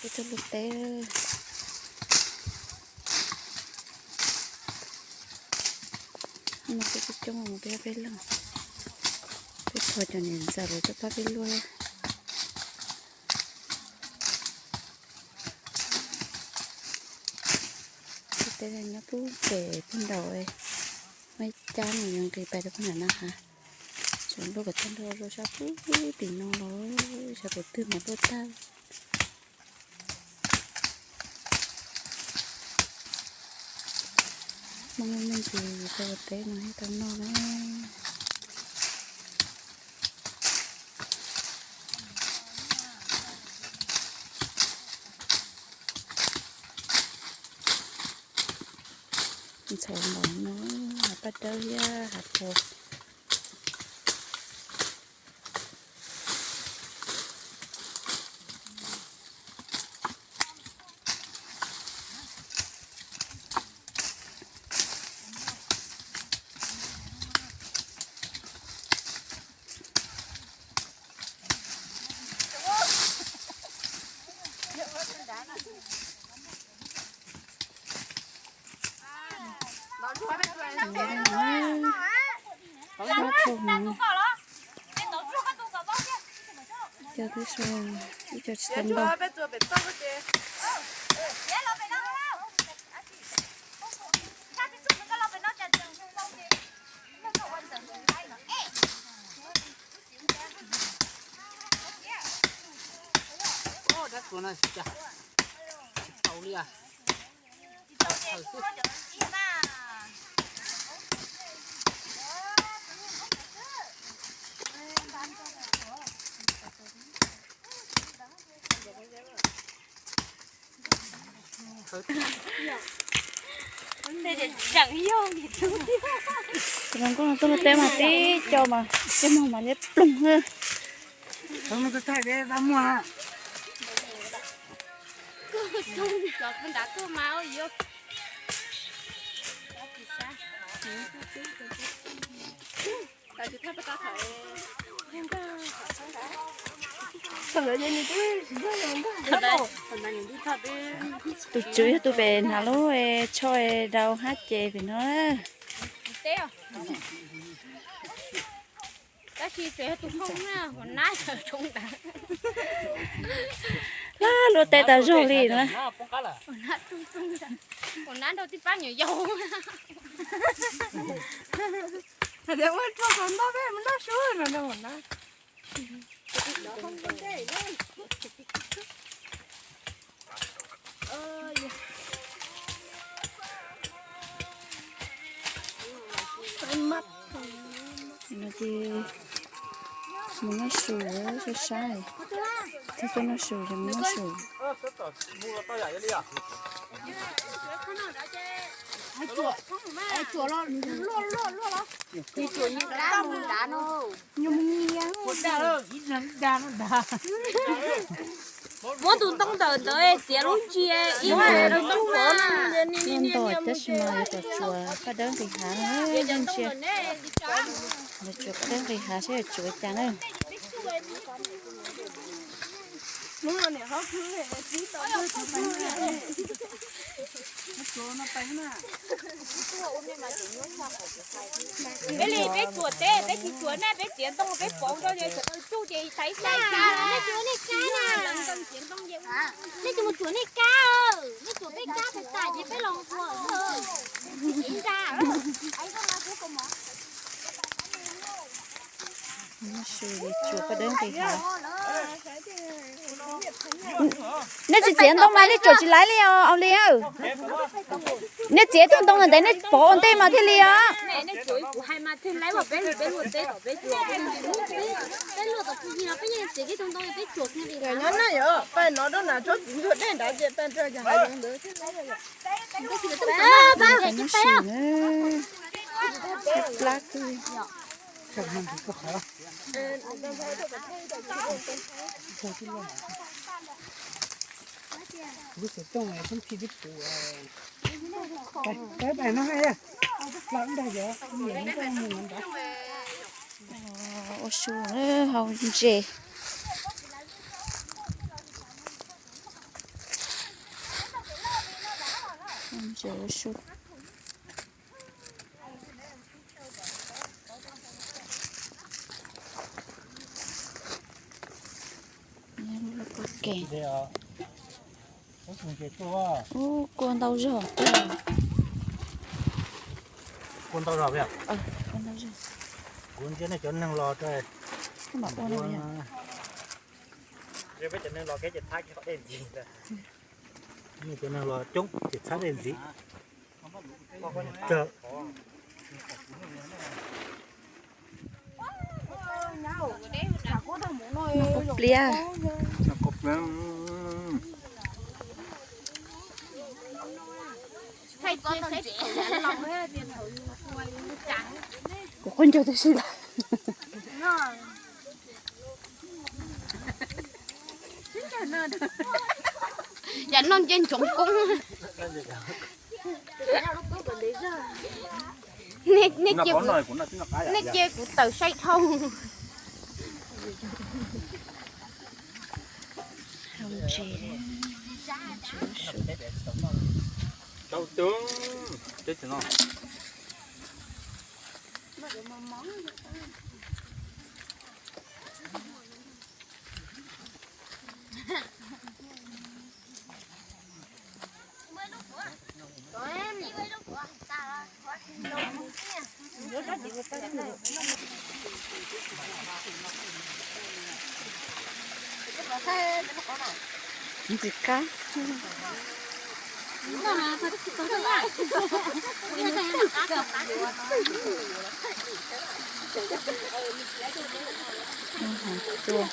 Peb tuaj luaj teb. No peb coob coob peb peb leeg. Peb thov cov niam ntxawm lawv tuaj pab peb luaj. Peb teb nyob pub pem pug nraum, muaj ib cab mus yuav nqis pais rau pug nram no hav. Tsuas luaj kom tag nrho rau sab pub tim no los, sab pem twg mas luaj tag. Hmoob muaj me ntsis tau ua teb no thiaj tau noj na. Ntxhov npaum no, hav paj dawb thiab hav puas. Sab pug no, cov twb so, ib co tsis tau ntau. Dab tsuas no tsis tau li. Tus hluas nkauj no tuaj luaj teb mas tib co mas coj mog mas liab ploog xwb. Tus tswv yog tus pem hnav lub tsho rau hab ces pem no. Tab sis tseem yog tus hmoob na, ua nab tshoob ntawd. Lab luaj teb tas zog li na. Ua nab nrog tib pab nyuam yaus. Hais tias ua rau kom nto peb mus noj su no na. No ces mus noj su sai sai, thiab tuaj noj su ces mus noj su. Muab tus ntoo ntawm ntawd txiav lub ntsia ib ntoo pov no. Tab sis mas yuav kom tsuav paj dawb nqis hav no ntsia. Yuav tsuav paj dawb nqis hav saib yuav tsuav cas na. Peb li peb tsuas teb, peb tsis tsuas na, peb txiav ntoo peb pov rau sawv daws tsuj ces tais tais cas. Nej tsis ua nej kab na, lawv ntoo txiav ntoo ces nej tsis mus tsuas nej kab, nej tsuas peb kab tais tais ces peb los ua ntsa. Tsuas paj dawb nqis hav. Nej tsis txiav ntoo mas nej tsuas tsis laiv li os, Au Li. Nej txiav tus ntoo ntawd nej pov ua ntej mas thiaj li os. Nyob na yog paj no rau na tsob txiv ntsuag dej nrad ces paj nrog yog hav zoov ntawd thiab. Nyob su na, plab twg. Lub xov tooj xub khi twb puv. Pab no haj, pla ntag yog mus nrad. Ua su hau ntses. Ntses su. Ub, kua ntau zog. Kua ntau zog. Kuv ntsia nej cov neeg los, nej cov neeg los coob ces txhab dej ntxiv. Pliab. Kuv quaj ncaug tib si lawm. Yam no nce ntsoov koob. Nej cia kuv tawm saib dhau. Ntxim qab. Hov cua,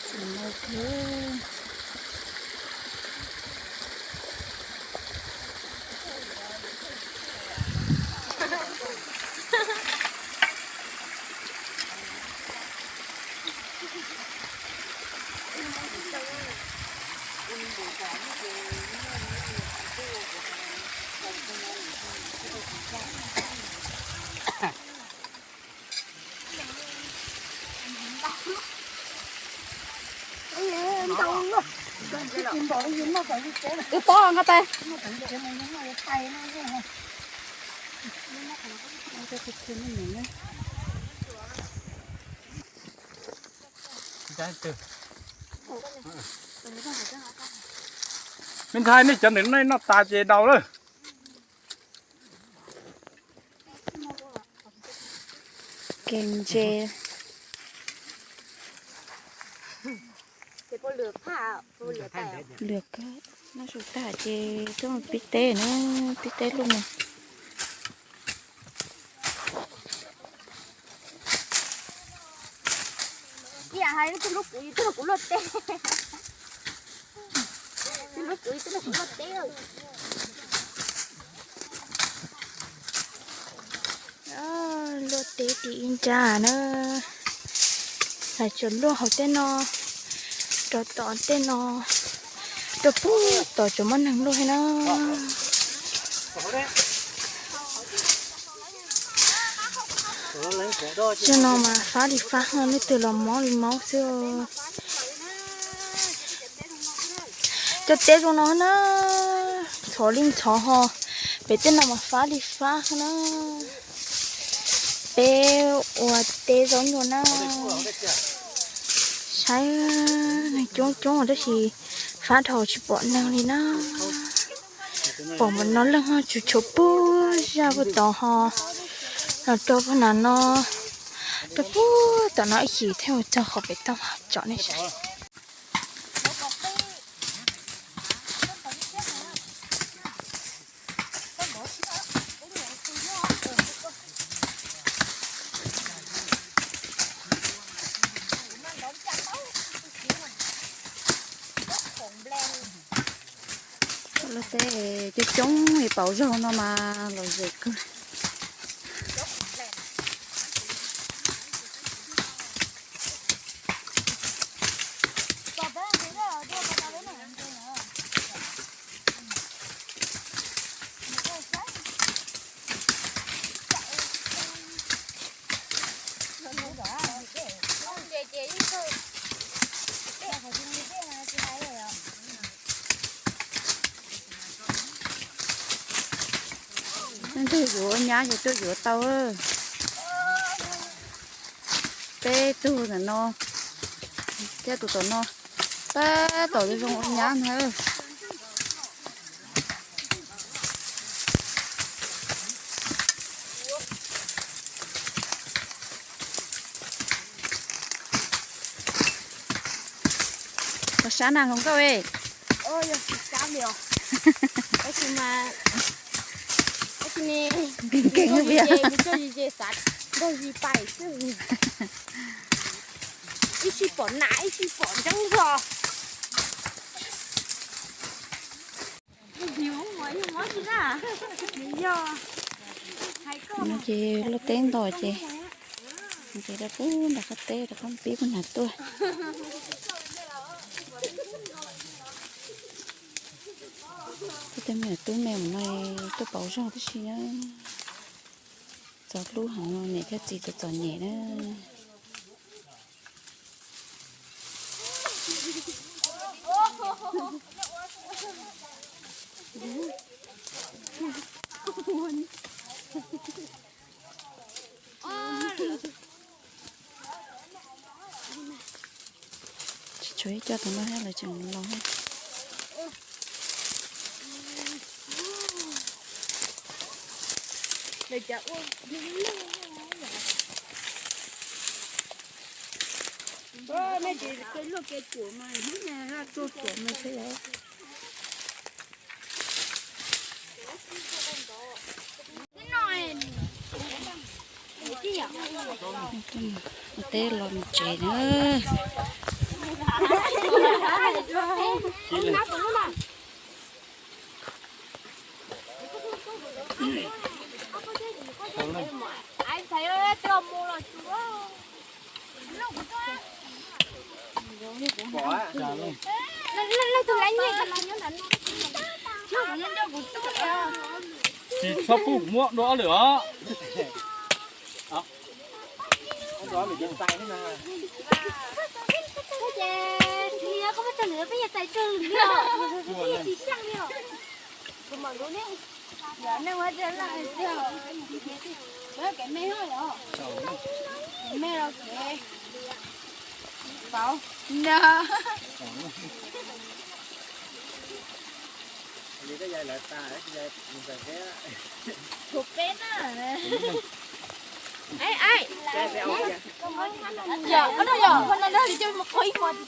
tsis noj thiab. Twb pob nqa pais. Me ntxhais, nej cov ntawm no noj tas ces daus lawm. Kev ntse. Lwm kawg, noj su tag ces tuaj pib teb na, pib teb luaj mus. Ib yam hais tus hlub kuv, tus hlub kuv luaj teb. Tus hlub kuv, tus hlub kuv luaj teb. Luaj teb tim ib nrab na. Lawv tsuas luaj hauv tej no, rau tom tej no, rau puag tom tsuas muaj neeg luaj thiab na. Zaum no mas fab li fab, leej twg los mob li mob xwb. Cov teb zoo no na, ntxhov li ntxhov ho, pem tej no mas fab li fab na. Peb ua teb zaub nyuam na, saib neeg coob coob tab sis fab dhau tsis pom neeg li na. Pom mas no leej ho tsuas tshuav puag zaj puag tod ho, los rau puag nram no, rau puag tom no ib chim thiaj mus txog qhov pem toj tsom nej saib. Luaj teb coob coob li pauv zaug no mas lom zem kawg. Leej twg yuav ua nyab ces tuaj yuav tau. Peb tug ntawm no, thiab tus tom no, tab tom zoo ua nyab ntag. Koj sab na hluas nkauj e. Nkees nkees. Ib sij pom nas ib sij pom ntseeb zog. No ces lub teb nto ces, ces rau pub nram qab teb rau qab pib pub nram tuaj. Tej me nyuam tub me no tuaj pauv zog tib si na. Txom hlub heev, niam thiab txiv txom txom nyem na. Tsis tshuav ib co tus no thiab lawv tseem los thiab. Nej ces luaj kev cuam mas hnub no tuaj cuam mas thiaj yog. Teb los mus tsev na. Tsis txhob pub kuv muab dua ob lwm os.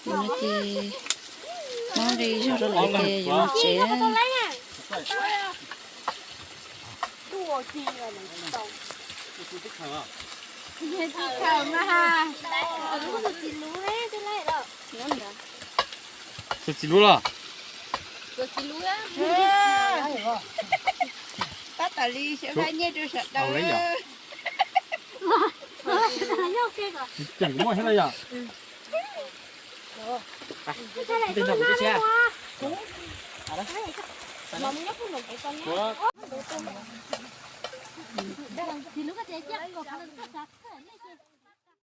No ces muab nqi zog rau lawv ces yuav mus tsev. Tus txiv lub los? Tab tom li xyov nqa nyiaj rau sawv daws. Tseem muaj thiab no yom?